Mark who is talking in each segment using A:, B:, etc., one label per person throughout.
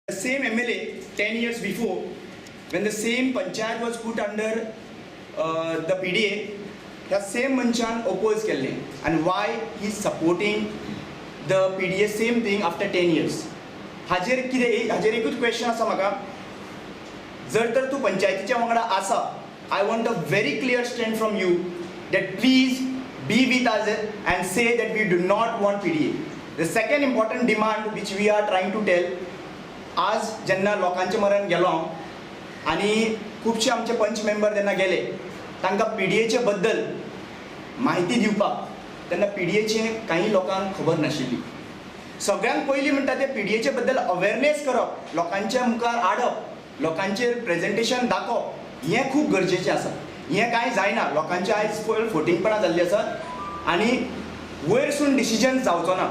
A: The same MLA 10 years before, when the same panchayat was put under the PDA, ह्या same मनशान oppose केल्लें आनी why he supporting the PDA same thing after 10 years? हाजेर कितें, हाजेर एकूच question आसा म्हाका. जर तर तूं पंचायतीच्या वांगडा आसा, I want a very clear stand from you that please be with us and say that we do not want PDA. The second important demand which we are trying to tell, आज जेन्ना लोकांच्या मरण गेलो हांव आनी खुबशे आमचे पंच मेंबर जेन्ना गेले तांकां पीडीएचे बद्दल म्हायती दिवपाक, तेन्ना पीडीएचे काही लोकांक खबर नाशिल्ली. सगळ्यांत पयलीं म्हणटा ते पीडीएचे बद्दल अवेरनेस करप, लोकांच्या मुखार हाडप, लोकांचेर प्रेजेंटेशन दाखोवप हें खूब गरजेचें आसा. हें कांय जायना. लोकांचे आयज फुल फटींगपणां जाल्लीं आसात आनी वयरसून डिसिजन जावचो ना,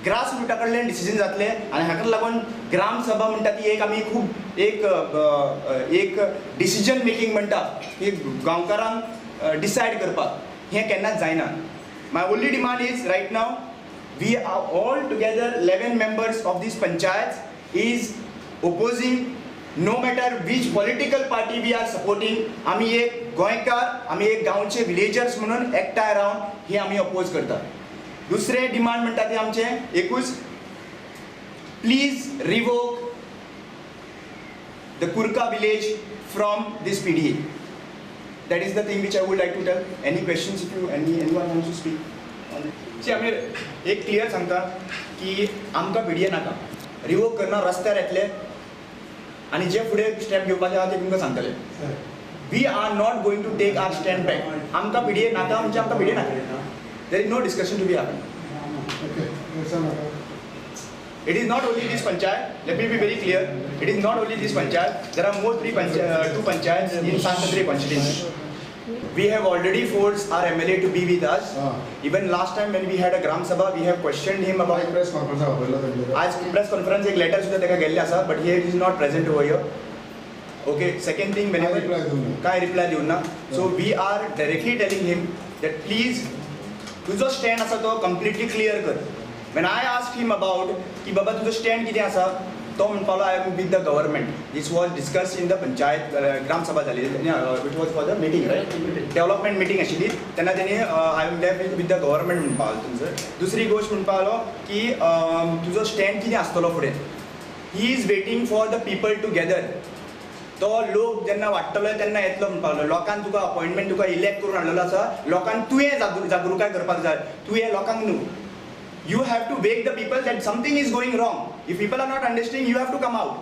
A: ग्रास रुटा कडल्यान डिसिजन जातले. आनी हाका लागून ग्राम सभा म्हणटा ती एक आमी खूब एक एक डिसिजन मेकींग म्हणटा की गांवकारांक डिसायड करपाक, हें केन्नाच जायना. My only demand is, right now we are all together, 11 members of this panchayat is opposing, no matter which political party we are supporting. आमी एक गोंयकार, आमी एक गांवचे विलेजर्स म्हणून एकठांय रावन हे आमी अपोज करतात. दुसरें डिमांड म्हणटा ते आमचें एकूच, please revoke the Curca village from this PDA. That is the thing which I would like to tell. Any questions, if you any anyone wants to speak on it? See, आमी एक clear सांगता की आमकां PDA नाका, revoke करना. रस्त्यार येतले आनी जे फुडें स्टेप घेवपाचे आहा ते तुमकां सांगतले. We are not going to take our stand back. आमकां पीडीए नाका म्हणजे आमकां पीडीए नाका. There is no discussion to be happen.
B: Okay.
A: It is not only this panchayat, let me be very clear. It is not only this panchayat, there are more three panchayat, two panchayats in Sant constituency. We have already forced our MLA to be with us. Even last time when we had a Gram Sabha, we have questioned him about.
B: Press conference आपयला तेंचे.
A: आज press conference एक letter सुद्दां ताका गेल्ले आसा, but he is not present over here. Okay, second thing,
B: काय reply दिवंक ना?
A: काय रिप्लाय दिवंक ना. So we are directly telling him that please, तुजो स्टँड आसा तो कंप्लिटली क्लियर कर. When I ask him about की बाबा तुजो स्टँड कितें आसा, तो म्हणपालो, "I am with the government." This was discuss in the panchayat gram sabha जाली. It was for the meeting, right? Development meeting आशिल्ली तेन्ना तेणी "I am with the government" म्हणपा लागलो तुमचो. दुसरी गोश्ट म्हणपा लागलो की तुजो स्टँड कितें आसतलो फुडें? He is waiting for the people to gather. तो लोक जेन्ना वाडटलो तेन्ना येतलो म्हणपाक लागलो. लोकान तुका अपॉयंटमेंट, तुका इलेक्ट करून हाडलेलो आसा. लोकांक तुवें जागृताय करपाक जाय, तुवें, लोकांक न्हू. You have to wake the people that something is going wrong. If people are not understanding, you have to come out.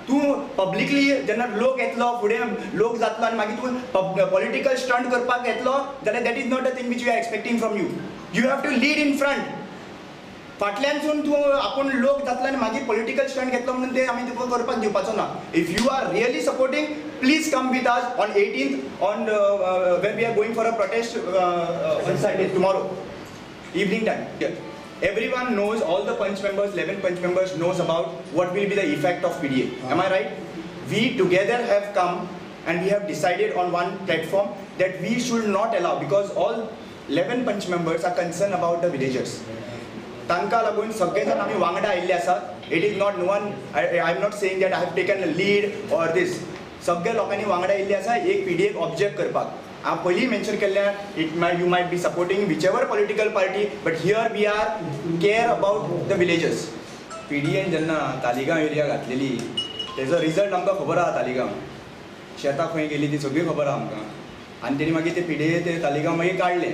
A: तूं पब्लिकली जेन्ना लोक येतलो, फुडें लोक जातलो आनी मागीर तूं पॉलिटिकल स्टंट करपाक येतलो जाल्यार that is not a thing which you are expecting from you. You have to lead in front. फाटल्यानसून तूं आपूण लोक जातलो आनी मागीर पॉलिटिकल स्टंट घेतलो म्हणून ते आमी तुका करपाक दिवपाचो ना. If you are really supporting, please come with us on 18th, on when we are going for a protest on Saturday, tomorrow evening time. Yeah. Everyone knows, all the punch members, 11 punch members knows about what will be the effect of PDA. Am I right? We together have come and we have decided on one platform that we should not allow, because all 11 punch members are concerned about the villagers. तांकां लागून सगळे जाण आमी वांगडा आयिल्ले आसात. It is not no one, I am not saying that I have taken a lead or this. सगळे लोकांनी वांगडा आयिल्ले आसा एक पीडीएक ऑब्जेक्ट करपाक. हांव पयलीं मेन्शन केल्लें, it may you might be supporting whichever political party, but here we are care about the villagers. PDN जेन्ना तालिगांव एरिया घातलेली तेजो रिजल्ट आमकां खबर आहा. तालिगांव शेतां खंय गेली ती सगळी खबर आहा आमकां. आनी तेणी मागीर ते पीडीए ते तालिगांव मागीर काडले.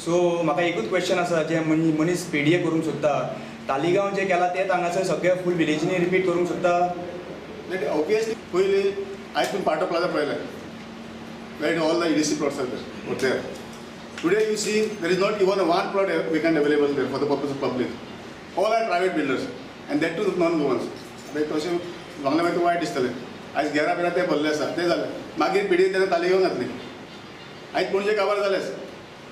A: सो म्हाका एकूच क्वेश्चन आसा, जे मनीस पीडीए करूंक सोदता, तालिगांव जें केलां तें हांगासर सगळे फूल विलेजीनी रिपीट करूंक सोदता.
B: ऑब्वियसली पयलीं आयज तुमी पाटो प्लाजा पळयलें, where all the EDC plots are there, were there. Today you see there is not even one plot vacant available there for the purpose of public. All are private builders and that too non-Goans. आतां तशें बांगला मागीर वायट दिसतलें. आयज गेरा बिरा ते भरले आसा, ते जालें. मागीर पिढी तेन्ना तालिगांव घातली. आयज पणजे काबार जालेच,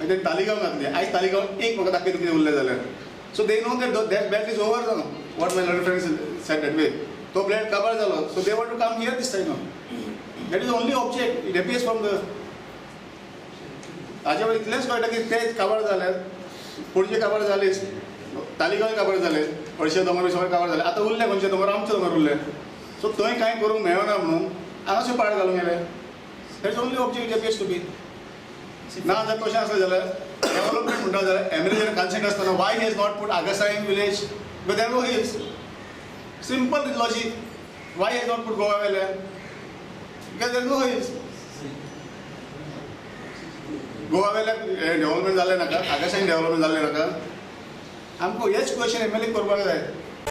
B: मागीर तेणी तालिगांव घातली. आयज तालिगांव एक म्हाका दाखय कितें उरलें जाल्यार. So they know that that belt is over now. What my learned friends said that way. तो बेल्ट काबार जालो. So they want to come here this time now. That is only object. It appears from the ताजे वयर इतलेंच कळटा की ते काबार जाले, पणजे काबार जालेच, तालिगांव काबार जाले, हळशे दोंगर बी सगळे काबार जाले. आतां उरले खंयचे दोंगर? आमचे दोंगर उरले. सो थंय कांय करूंक मेळना म्हणून हांगासर पाड घालूंक गेले. That is only object appears to be. ना जर तशें आसलें जाल्यार डेव्हलपमेंट म्हणटा जाल्यार एमएलए कन्सेंट आसतना why has not put Agassaim village, but there no hills. Simple logic. Why has not put Goa वेल्यान? Because there no hills. Goa वेल्यान डेव्हलपमेंट जालें नाका, आगासायम डेव्हलपमेंट जालें नाका. आमकां हेच क्वेश्चन एमएलए करपाक जाय.